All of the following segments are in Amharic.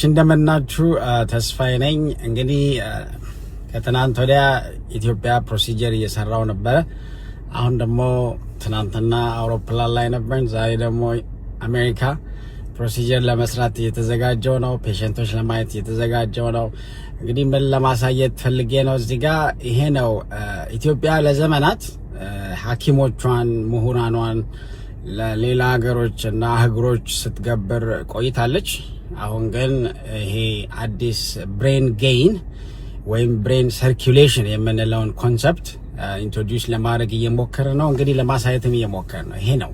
እንደምናችሁ፣ ተስፋዬ ነኝ። እንግዲህ ከትናንት ወዲያ ኢትዮጵያ procedure እየሰራው ነበረ። አሁን ደግሞ ትናንትና አውሮፕላን ላይ ነበርን። ዛሬ ደግሞ አሜሪካ procedure ለመስራት እየተዘጋጀው ነው። Patient ኦች ለማየት እየተዘጋጀው ነው። እንግዲህ ምን ለማሳየት ፈልጌ ነው እዚህ ጋር ይሄ ነው። ኢትዮጵያ ለዘመናት ሐኪሞቿን፣ ምሁራኗን ለሌላ ሀገሮች እና አህጉሮች ስትገብር ቆይታለች። አሁን ግን ይሄ አዲስ brain gain ወይም brain circulation የምንለውን concept introduce ለማድረግ እየሞከረ ነው። እንግዲህ ለማሳየትም እየሞከረ ነው። ይሄ ነው፣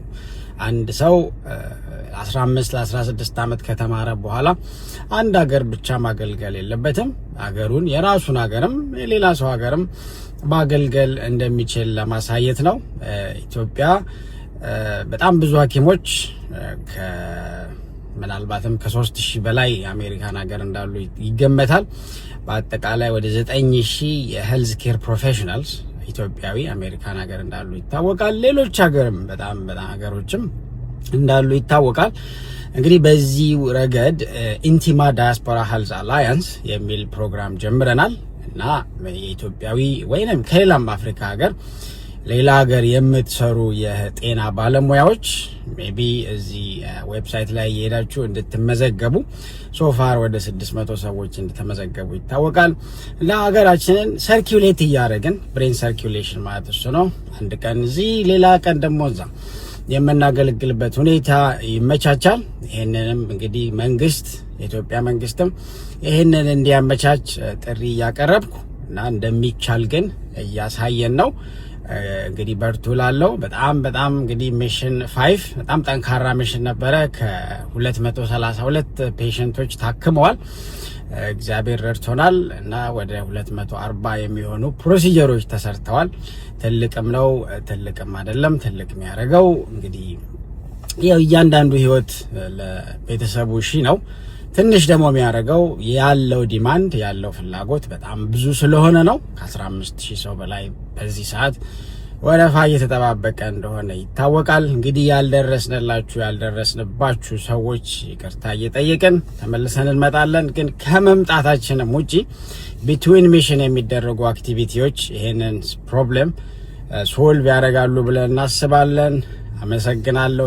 አንድ ሰው 15 ለ16 ዓመት ከተማረ በኋላ አንድ ሀገር ብቻ ማገልገል የለበትም። ሀገሩን፣ የራሱን ሀገርም የሌላ ሰው ሀገርም ማገልገል እንደሚችል ለማሳየት ነው። ኢትዮጵያ በጣም ብዙ ሐኪሞች፣ ምናልባትም ከ3000 በላይ የአሜሪካን ሀገር እንዳሉ ይገመታል። በአጠቃላይ ወደ 9000 የ health care professionals ኢትዮጵያዊ አሜሪካን ሀገር እንዳሉ ይታወቃል። ሌሎች ሀገርም በጣም በጣም ሀገሮችም እንዳሉ ይታወቃል። እንግዲህ በዚህ ረገድ ኢንቲማ Diaspora Health Alliance የሚል ፕሮግራም ጀምረናል እና የኢትዮጵያዊ ወይንም ከሌላም አፍሪካ ሀገር ሌላ ሀገር የምትሰሩ የጤና ባለሙያዎች maybe እዚህ website ላይ እየሄዳችሁ እንድትመዘገቡ፣ so far ወደ 600 ሰዎች እንደተመዘገቡ ይታወቃል። ለሀገራችንን circulate እያደረግን፣ brain circulation ማለት እሱ ነው። አንድ ቀን እዚህ፣ ሌላ ቀን ደግሞ እዛ የምናገለግልበት ሁኔታ ይመቻቻል። ይህንንም እንግዲህ መንግስት፣ የኢትዮጵያ መንግስትም ይህንን እንዲያመቻች ጥሪ እያቀረብኩ እና እንደሚቻል ግን እያሳየን ነው። እንግዲህ በርቱ ላለው። በጣም በጣም እንግዲህ mission 5 በጣም ጠንካራ mission ነበረ። ከ232 patient ኦች ታክመዋል። እግዚአብሔር ረድቶናል እና ወደ 240 የሚሆኑ procedure ኦች ተሰርተዋል። ትልቅም ነው ትልቅም አይደለም። ትልቅ የሚያደርገው እንግዲህ ያው እያንዳንዱ ህይወት ለቤተሰቡ ሺ ነው። ትንሽ ደግሞ የሚያደርገው ያለው demand፣ ያለው ፍላጎት በጣም ብዙ ስለሆነ ነው። ከ15 ሺህ ሰው በላይ በዚህ ሰዓት ወረፋ እየተጠባበቀ እንደሆነ ይታወቃል። እንግዲህ ያልደረስንላችሁ፣ ያልደረስንባችሁ ሰዎች ይቅርታ እየጠየቅን ተመልሰን እንመጣለን። ግን ከመምጣታችንም ውጪ between mission የሚደረጉ activity ዎች ይሄንን problem solve ያደርጋሉ ብለን እናስባለን። አመሰግናለሁ።